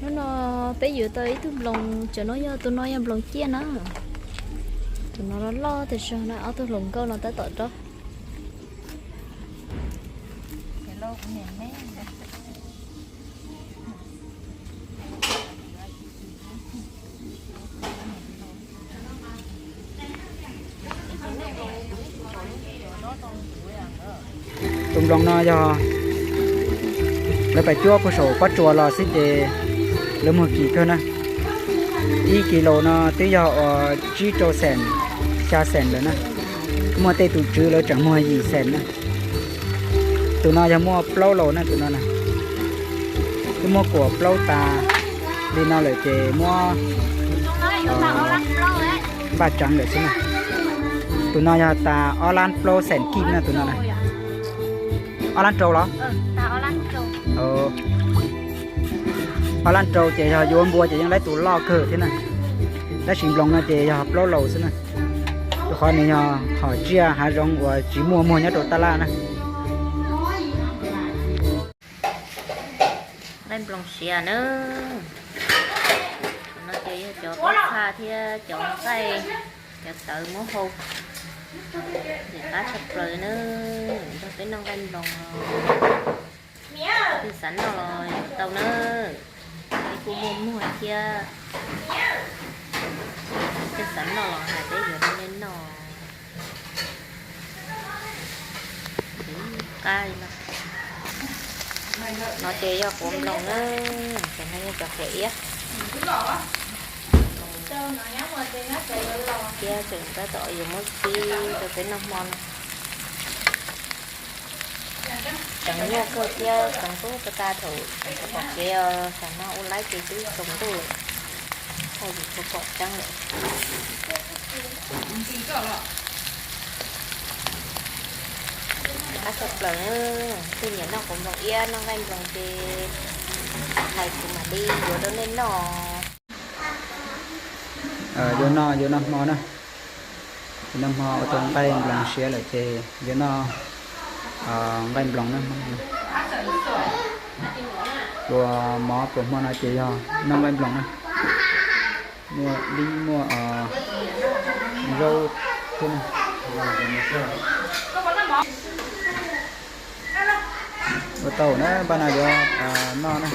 Hnub no peb yuav tau ib tug nploos, cov no yog, tus no yog nploos ciaj na. Tus no loj loj tiag zog na, ob tug hluas nkauj no tab tom dob. Tus nploos no yog lawv pais cuab puag saum pob tsuas los xwb ces lawv muag kim kawg na. Ib kis laus no twb yog uas tsib rau xees, xya xees lawm na. Muaj tej tus tswv lawv tseem muag yim xees na. Tus no yog muaj plaub laus na, tus no na. Twb muab kuam plaub tas li no lawm ces muab npaj tseev lawm xwb na. Tus no yog tas ob lab plaub xees kib na, tus no na. Ob lab rau los? Ob lab rau ces yog yuav npua ces yeej laib tus loj kawg thiab na. Tab sis nploos no ces yog plaub laus xwb na. Rau qhov nws yog hom tsiaj hav zoov uas tsis muaj muag nyob rau tab laj na. Nqaij nploos siav na. No ces yog cov pob txha thiab cov nqaij, cov tawv muab hau. Ntxim qab tshaj plaws na, nrog peb noj nqaij nploos. Leej twg xav noj los yuav tau na. Peb kuj muaj muag thiab. Leej twg xav noj los hais peb yuav rau nej noj. Qab li no. No ces yog quav nploos na, cov no yog cov quav iab. Thiab tseem tab tom yuav muab kib rau peb noj hmo no. Tseev nyuaj kawg thiab tseev tub ta ta thaum tseem tsis pom kev os, tam no ua laib ces twb tsaus ntuj lawm, thaij tsis tshua pom tseeb lawm. Qab tshaj plaws, leej twg nyiam noj quav nploos iab noj nqaij nploos ces hais kuv mam li yuav rau nej noj. Yuav noj, yuav noj hmo na. Yuav noj hmo ua tau nqaij nploos siav lawm ces yuav noj nqaij nploos na. Pluas mov pluas hmo no ces yog noj nqaij nploos na. Muaj dib muaj zaub thiab na. Ua tau na, npaj no yuav noj na.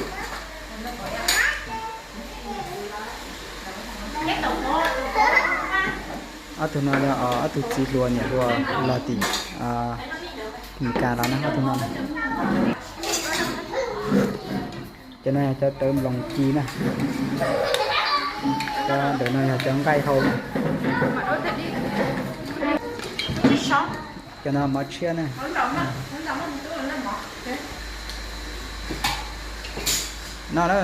Ob tug no yog ob tug txiv hluas niam hluas los tim Meskas los na, ob tug no na. Cov no yog cov tawv nploos ci na. Cov ntawm no yog cov nqaij hau na. Cov no mov tshiab na. No na.